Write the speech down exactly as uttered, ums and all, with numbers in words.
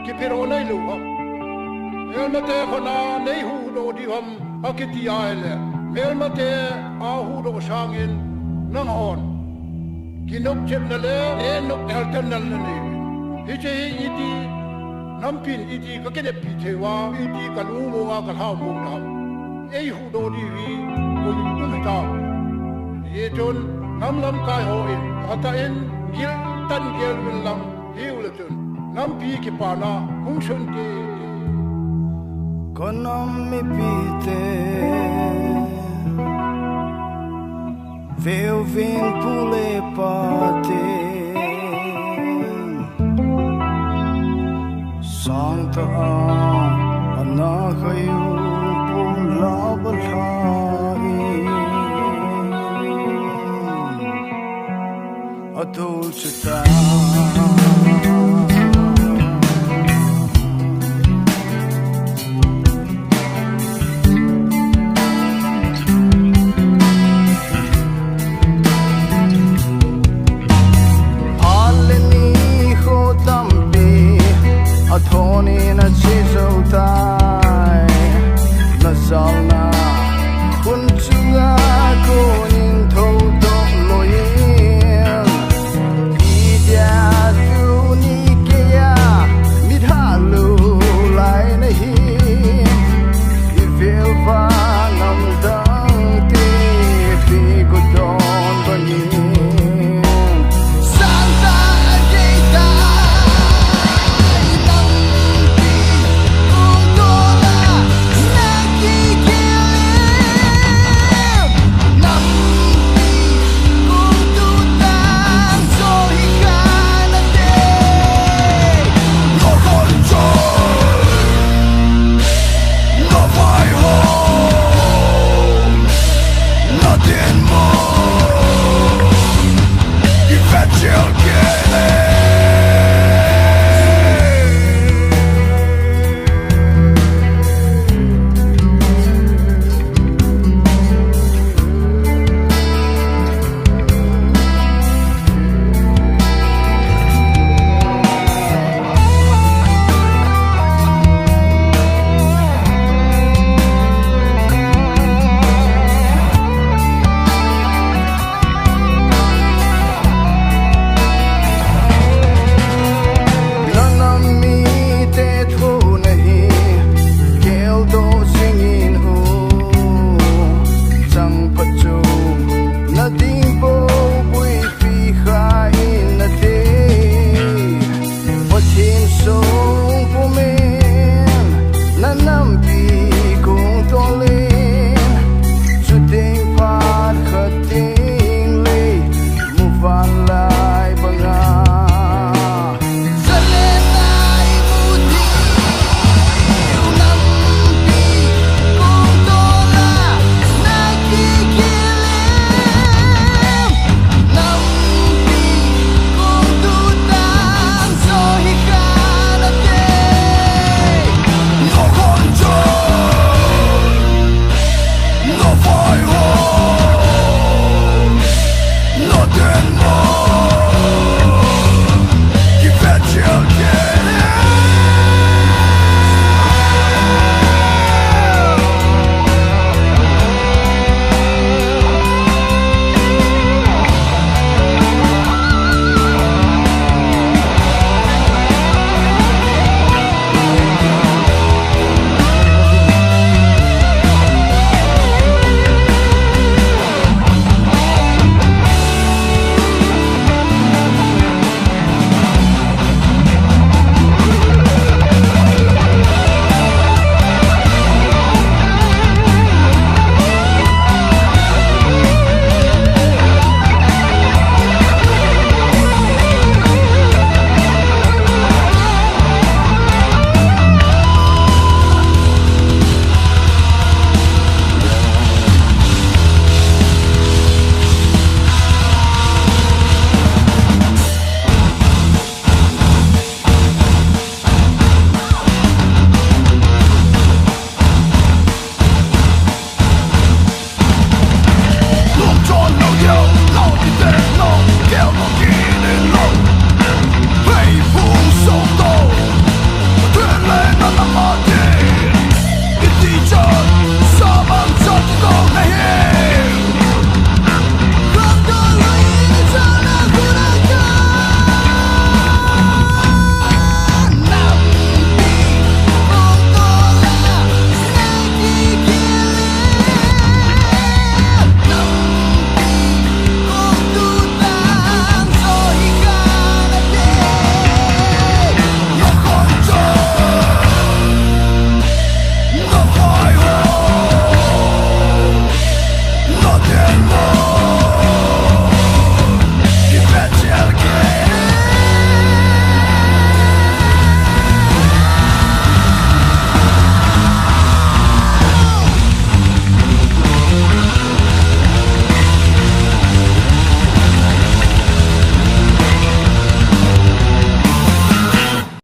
Kiphiro nei lou ham? Melmate khut a nei huhdoh diu ham akiti ahile, melmate a huhdoh sangin nanghon kinopchepna le neinop eltenna nanei uvin. Hiche hi iti, nampin iti kakineppi thei uva, iti kalungmonga kalhaomo ham? Eihuhdoh diu hi koi um hitam? Hijeh chun nam lamkai hon phatah in giltah in gel uvin lang, hiule chun nampi kipana hung sun ding. Kanam mipite, veuvin pu le pate, sangtah a ana khaiyu pum la balha in, athulchita. Phat le nikho tampi athonin ache jou tai. Najalna khun chunga konin thoudoh loi in, idia tuni keiya mithat lou lai nahi. Ivel uva namdang te, te kudon bangin, sangtah a gei tai. Nampi kongdola nakigel in, nampi kongdola joh hi kana dei. Navai choi, navai ho, nadinmun ivet chil kit e. Nanam mite thohna hi geldoh jingin u, changphat chu nading bou puipi kha in nate. Pathen sou